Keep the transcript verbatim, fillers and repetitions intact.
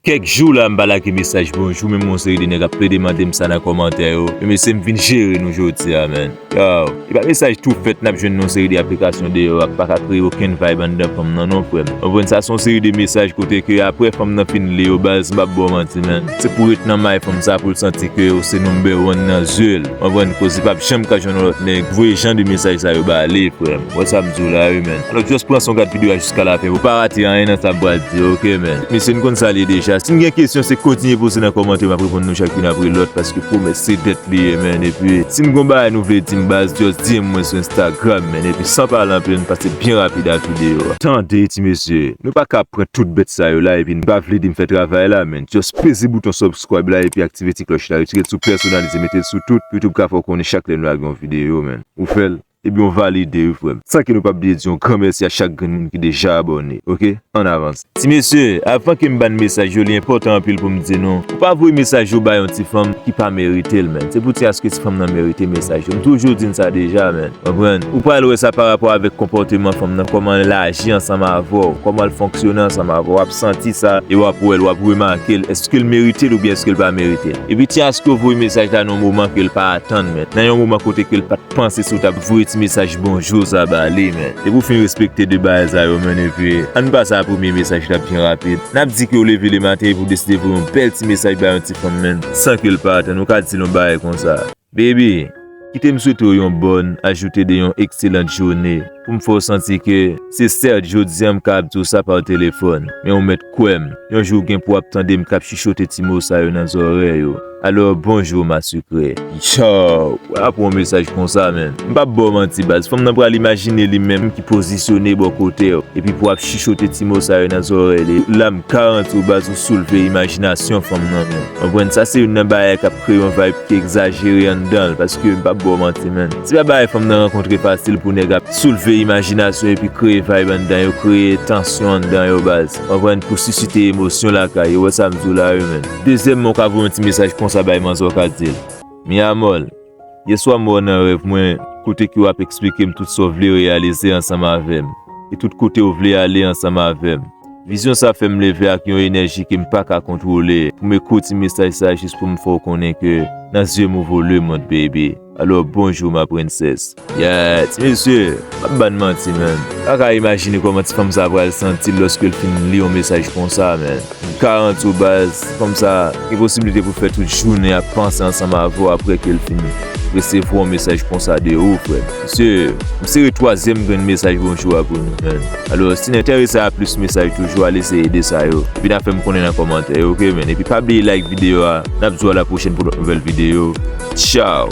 Kèk jou la m pa lage mesaj bonjou, menm yon seri de nèg ap plede mande m sa nan kòmantè yo. Men mesye, m vin jere nou jodi a, man. Yo, e pa mesaj tou fèt n ap jwenn nan yon seri de aplikasyon deyò a k pa ka kreye okenn vibe anndan fanm nan non, frè m. Konprann sa, se yon seri de mesaj kote ke apre fanm nan fin li yo, baz, m p ap ba w manti, man. Se pou ret nan may fanm sa pou l santi ke ou se number one nan zye l. Konprann, koze p ap janm ka jwenn yon lòt nèg voye jan de mesaj sa yo ba li, frè m. Wè sa m di w la, wi, man. Alò, just pran son gad videyo a jiska lafen pou w pa rate anyen nan sa m pral di, oke, man. Mesye, n konn sa l ye deja. Si n gen kesyon, se kontinye poze nan kòmantè, m ap reponn nou chak youn apre lòt, paske pwomès se dèt li ye, man. Epi, si n gon bagay nou vle di m, baz, just D M mwen sou Instagram, man. Epi, san pale anpil, n pase byen rapid ak videyo a. Tande, ti mesye, nou pa ka pran tout bèt sa yo la, epi n pa vle di m fè travay la, man. Just peze bouton subscribe la, epi aktive ti klòch la. Retire l sou pèsonalize, mete l sou tout. YouTube ka fè w konnen chak lè nou lage yon videyo, man. Ou fè l, ebyen w valide wi, frè m. San ke nou p ap bliye di yon gran mèsi a chak grenn moun ki deja abòne, oke? Ann avanse. Ti mesye, avan ke m ban mesaj yo, li enpòtan anpil pou m di nou, ou pa voye mesaj yo bay yon ti fanm ki pa merite l, man. Se pou ti aske ti fanm nan merite mesaj yo. M toujou di n sa deja, man. Konprann? Ou pral wè sa pa rapò avèk konpòteman fanm nan, kòman l aji ansanm avè w, kòman l fonksyone ansanm avè w. W ap santi sa e w ap wè l, w ap remake l. Èske l merite l oubyen èske l pa merite l? Epi ti aske w voye mesaj la nan yon moman ke l pa atann, man. Nan yon moman kote ke l pa t panse si w t ap voye ti mesaj bonjou sa ba li, man. Depi w fin respekte de bagay sa yo, man, epi ann pase a premye mesaj la byen rapid. N ap di ke w leve lematè epi w deside voye yon bèl ti mesaj bay yon ti fanm, man, san ke l pa atann. Ou ka di l yon bagay konsa. Baby, kite m swete w yon bòn, ajoute de yon ekselan jounen, pou m fè w santi ke se sèt jodi a m ka ap di w sa pa telefòn, men ou mèt kwè m, yon jou gen pou w ap tande m k ap chichote ti mo sa yo nan zòrèy ou. Alò, bonjou, ma sucrée. Yo, w ap yon mesaj konsa, man. M p ap ba w manti, baz. Fanm nan pral imajine li menm ki pozisyone bò kote w. Epi pou w ap chichote ti mo sa yo nan zòrèy li. La, m garanti w, baz, ou soulve imajinasyon fanm nan, man. Konprann, sa se youn nan bagay k ap kreye yon vibe ki egzajere anndan l, paske m p ap ba w manti, man. Se pa bagay fanm nan rankontre fasil pou nèg ap soulve imajinasyon epi kreye vibe anndan yo, kreye tansyon anndan yo, baz. Konprann, pou sisite emosyon lakay yo. Wè sa m di w la, wi, man. Dezyèmman, w ka voye yon ti mesaj konsa bay manzè, w ka di l, mi amor, yèswa m wè w nan rèv mwen, kote ke w ap eksplike m tout sa w vle reyalize ansanm avè m, e tout kote w vle ale ansanm avè m. Vizyon sa fè m leve ak yon enèji ke m pa ka kontwole, pou m ekri w ti mesaj sa jis pou m fè w konnen ke nan zye m ou vo lemonn, baby. Alò, bonjou, ma princesse. Yeah, ti mesye, m ap ba n manti, man. M pa ka imajine kòman ti fanm sa pral santi l lòske l fin li yon mesaj konsa, man. M garanti w, baz, fanm sa gen posiblite pou fè tout jounen ap panse ansanm avè w apre ke l fin resevwa yon mesaj konsa de ou, frè m. Mesye, m sere twazyèm grenn mesaj bonjou a pou nou, man. Alò, si n enterese a plis mesaj toujou, al eseye de sa yo. Epi n a fè m konnen nan kòmantè yo, oke, man? Epi pa bliye like videyo a. N ap di w a la pwochèn pou lòt nouvèl videyo. Tchaw!